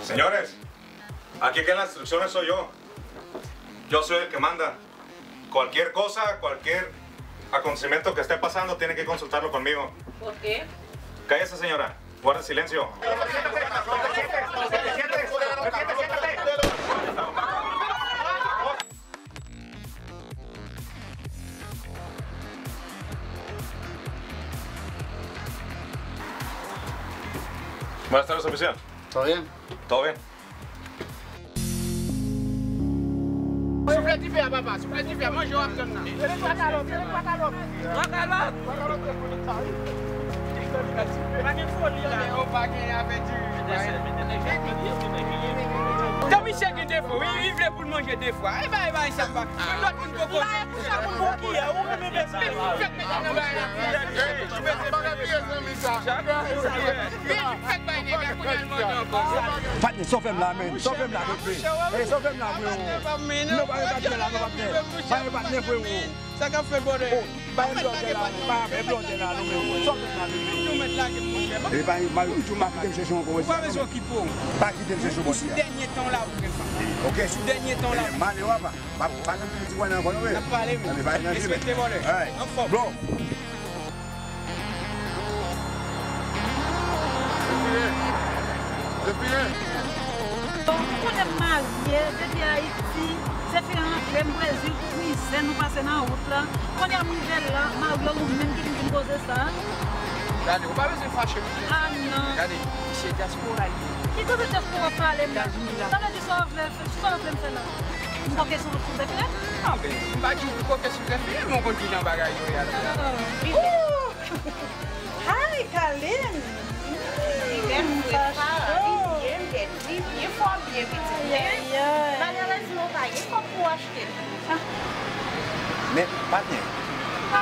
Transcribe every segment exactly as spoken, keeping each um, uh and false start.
Señores, aquí que las instrucciones soy yo. Yo soy el que manda. Cualquier cosa, cualquier acontecimiento que esté pasando, tiene que consultarlo conmigo. ¿Por qué? Cállese, señora. Guarde silencio. Buenas tardes, oficial. ¿Todo bien? ¿Todo bien? Soufle dife a, papa, soufle dife a, manje w ap tann nan. Twa kalòt, twa kalòt. Twa kalòt. Pa gen foli la. Yo pa gen avètiri. Tan misye gen defo, wi, li vle pou l manje de fwa. E bay, e bay, sa pa. Lòt moun poko. Sa moun bon ki a, ou renmen bezwen. Fèk met nan bay la. Patnè, sove m la, men. Sove m la, men. Ey, sove m la, freo. Non, pa gen patnè la, non, patnè. Pa gen patnè, freo. Sa k ap fèt, brother? Oh, pa gen blòdè la, non. Pa gen blòdè la, non, men. Sove m la, men. Toujou mèt lage m, monchè. E pa, pa, toujou ma kite m chèche yon konvèsasyon. Ou pa bezwen okipe w. Pa kite m chèche yon konvèsasyon. Ou sou dènye tan w la, ou, frè m. Ok. Sou dènye tan w la. Male w apa. Pa, pa janm fè ti bwa nan kò nou, wi. N ap pale, wi. Respecte, brother. Anfòm. Bro. Ou konnen m marye, depi Ayiti, Zefirè rantre m Brezil, pou mizè nou pase nan wout la. Kounye a m rive la, Mario, ou menm ki vin di m koze sa. Gade, ou pa bezwen fache pou sa. Ah, non. Gade, misye dyaspora li ye. Ki koze dyaspora pale m la? Etazini la. Sa vle di sa w vle, sa w vle m fè la? M koke sou, sou Zefirè? Non, men, m pa di w koke sou Zefirè, men w konn kijan bagay yo ye a la. Hi, Kaline! Li bèl, m fache. Li byen, m byen, li byen fò, byen pitit. Men, malerezman, w pa gen kòb pou w achte l. Men, patnè, m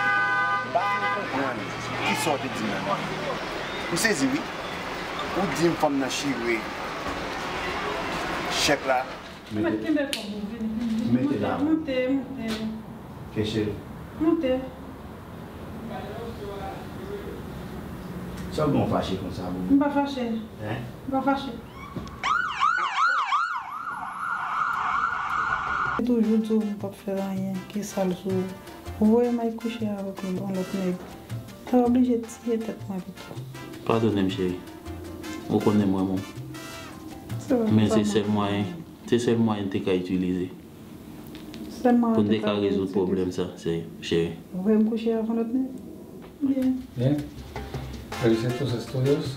pa fin konprann kisa w te di m nan, non. M sezi, wi. Ou di m fanm nan chire chèk la. Mèt, kenbe kò w, vini, vini, vini. Monte, monte, monte. Kechil. Monte. Sa w gen w fache konsa, boo? M pa fache. Hein? M pa fache. Toujou di w m p ap fè anyen ki sal sou ou. Ou voye m al kouche avèk yon lòt nèg. Sa oblije tiye tèt mwen pito. Padone m, cheri. Ou konnen m renmen w. Men se sèl mwayen, se sèl mwayen m te ka itilize pou n te ka rezoud pwoblèm sa, cheri. Ou voye m kouche avèk yon lòt nèg? Bien. Bien. Revisé tus estudios,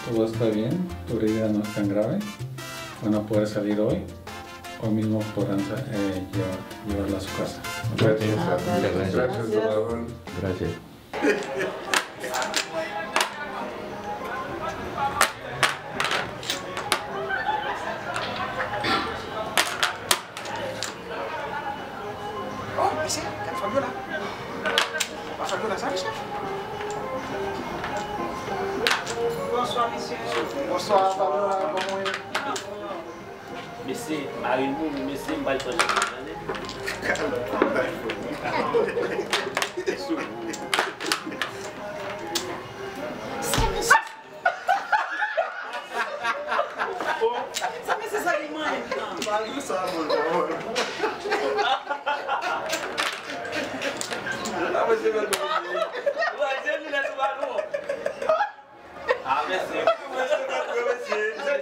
todo está bien, tu herida no es tan grave, van a poder salir hoy, hoy mismo podrán sa-, eh, llevar, llevarla a su casa. Gracias. Ah, gracias. Gracias, doctor. Gracias. Oh, mesye, gad Fabiola. Pa Fabiola sa, mesye. Bonswa, mesye. Bonswa, Fabiola, kòman w ye? Mesye, mari m mouri, mesye, m pral pran chans la, tande. Sa mesye sa li manyen m nan. Pa di sa, mon. Sa mesye fè l. Ou pa di li lè sou balon. Ah, mèsi. Mèsi, mèsi, mèsi.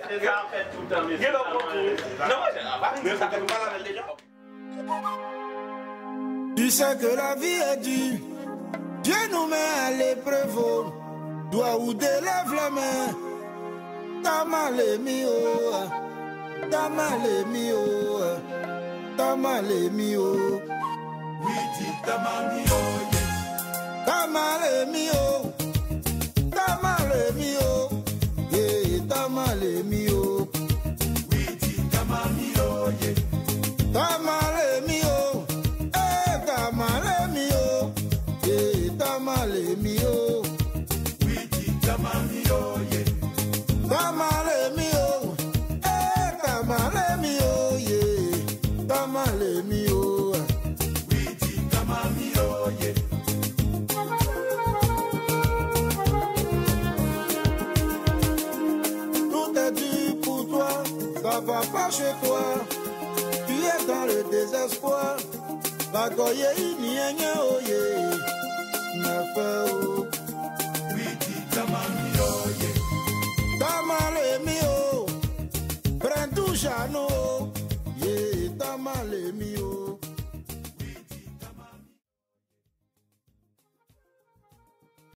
Mèsi, sa ap fèt tout tan, mèsi. Gen lòt kote. Non, mwen, a pa vin sa, nou pale avè l deja. Tu sais que la vie est dure. Dieu nous met à l'épreuve. Toi ou te lèves la main. Tamale mi o, tamale mi o, tamale mi o. Wi, di tamale mi o, yeah. Tamale mi o, tamale mi o, yeah, tamale mi o. Wi, di tamale mi o, yeah. Tamale mi o, eh, tamale mi o, yeah, tamale mi o. Wi, di tamale mi o, yeah. Tamale mi o, eh, tamale mi o, yeah. Tamale mi o. Wi, di tamale mi o, yeah. Papa chez toi, tu es dans le désespoir. Bagoye ini enye oye. Nèfè o. Widi Tamami oye. Tamale mi o. Prendu jano.